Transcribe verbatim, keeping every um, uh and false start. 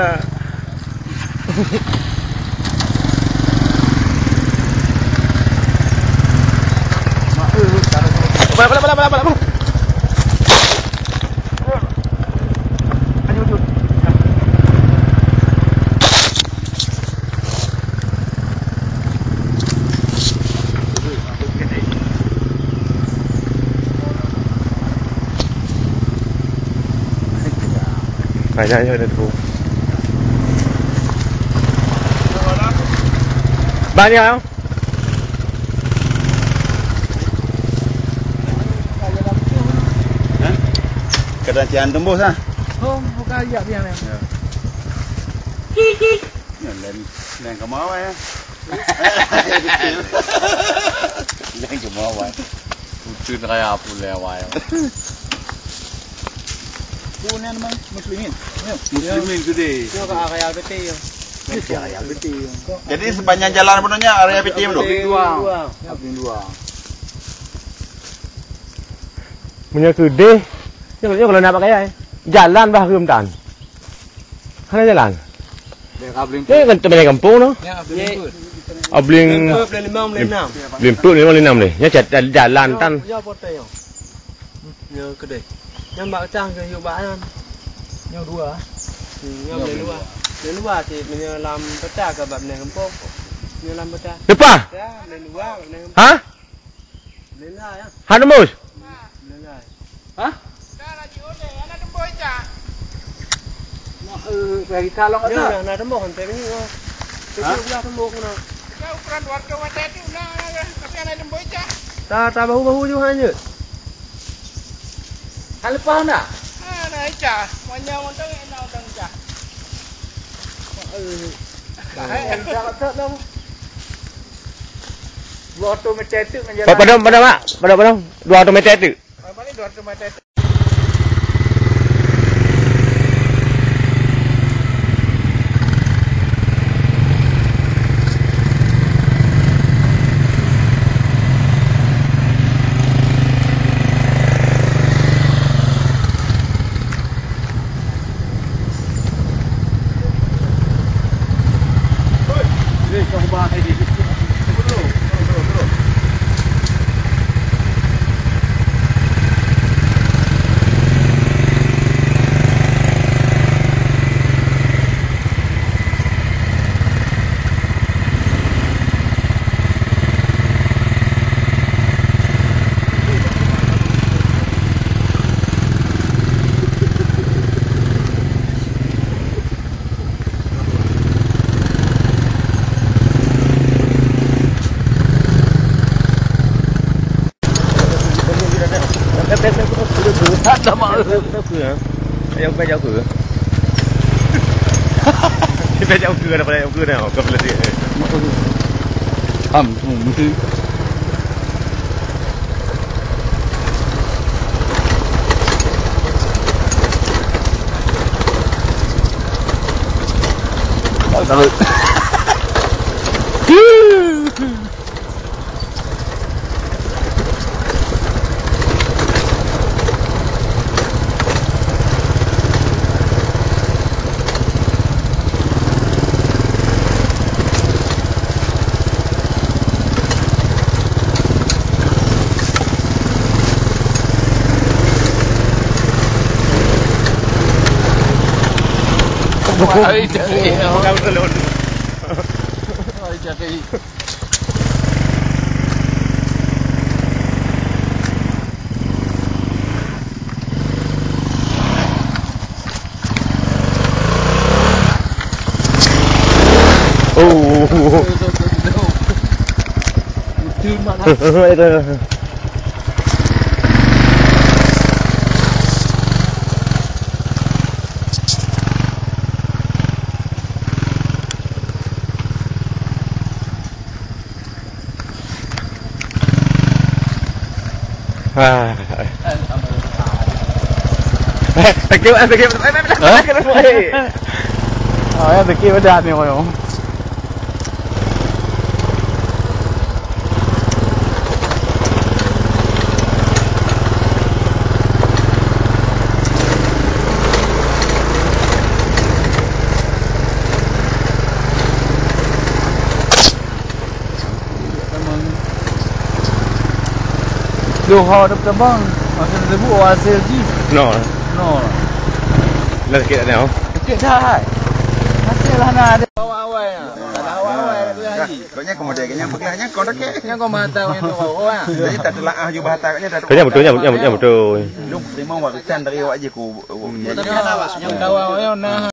ya. Bala, bala, bala, bala, bala. Lanjut, lanjut. Banyak je ada tu. Banyak. Hah? Kadang cian tembus ah. Oh, bukan ajak dia ni. Ya. Nyan laén, laén kamoe awai, eh. Laén kamoe awai. Uteuen raya pulai awai. Peue nan, Mang? Muslimin. Ya. Muslimin keudeh. Nyoe ka area B T ya. Area B T ya. Jadi, sepanjang jalan apa namanya, area B T betul? Bling dua. Bling dua. Meunyoe keudeh, nyoe, nyoe kalau nak pakai, eh. Jalan bah reuem tan. Hana jalan. Daerah Bling. Ni kan teumpat kampung tu. Ya, Bling. Bling. Ah, Bling. Bling Peuet, Bling Limong, Bling Enam. Bling Peuet, Bling Limong, Bling Enam ni. Nya cat jalan tan. Ya, ya, foto ya. Ya, kedai. Yang bak cang ke yuk bak an. Yang dua. Hmm, yang Bling Dua. Bling Dua cit, meunyoe lam peta ke bak Bling Kampung. Meunyoe lam peta. Depan. Ya, Bling Dua, Bling Kampung. Ha? Hana tembus? Hah? Nah, eh, bagi kalong aja. Nah, nah, tembus, sampai ni, oh. Hah? Sebelah tembus kena. Kita ukuran dua ratus meter tu, nah, nah, nah. Tapi hana tembus, Cak. Tak, tak bahu-bahu juga hanya. Hana lepas nak? Ah, nah, Cak. Manja montong, enak montong, Cak. Eh. Dua ratus meter tu. Padam, padam, Mak. Padam, padam. Dua ratus meter tu. Ai, cari. Ai, cari. Oh. Ah. Eh, sakit, eh, sakit. Eh, eh, eh, eh. Hah? Sakit, eh. Oh, ya, sakit badan ni, orang. Duh, ho dah terbang. Masa tersebut, oh, hasil jih. No. No. Dah sakit tak tengok? Sakit dah. Hasil lah nak ada. Awai-awai. Awai-awai. Kau nya kemudian, kau nya pegang, nya kau dah kek. Nya kau mata, nya kau bawa. Jadi tak telah ah, jubah tak, nya tak. Kau nya betul, nya, nya, nya betul. Lu terima warisan dari awak je ku. Nyang kawan, nyang nah.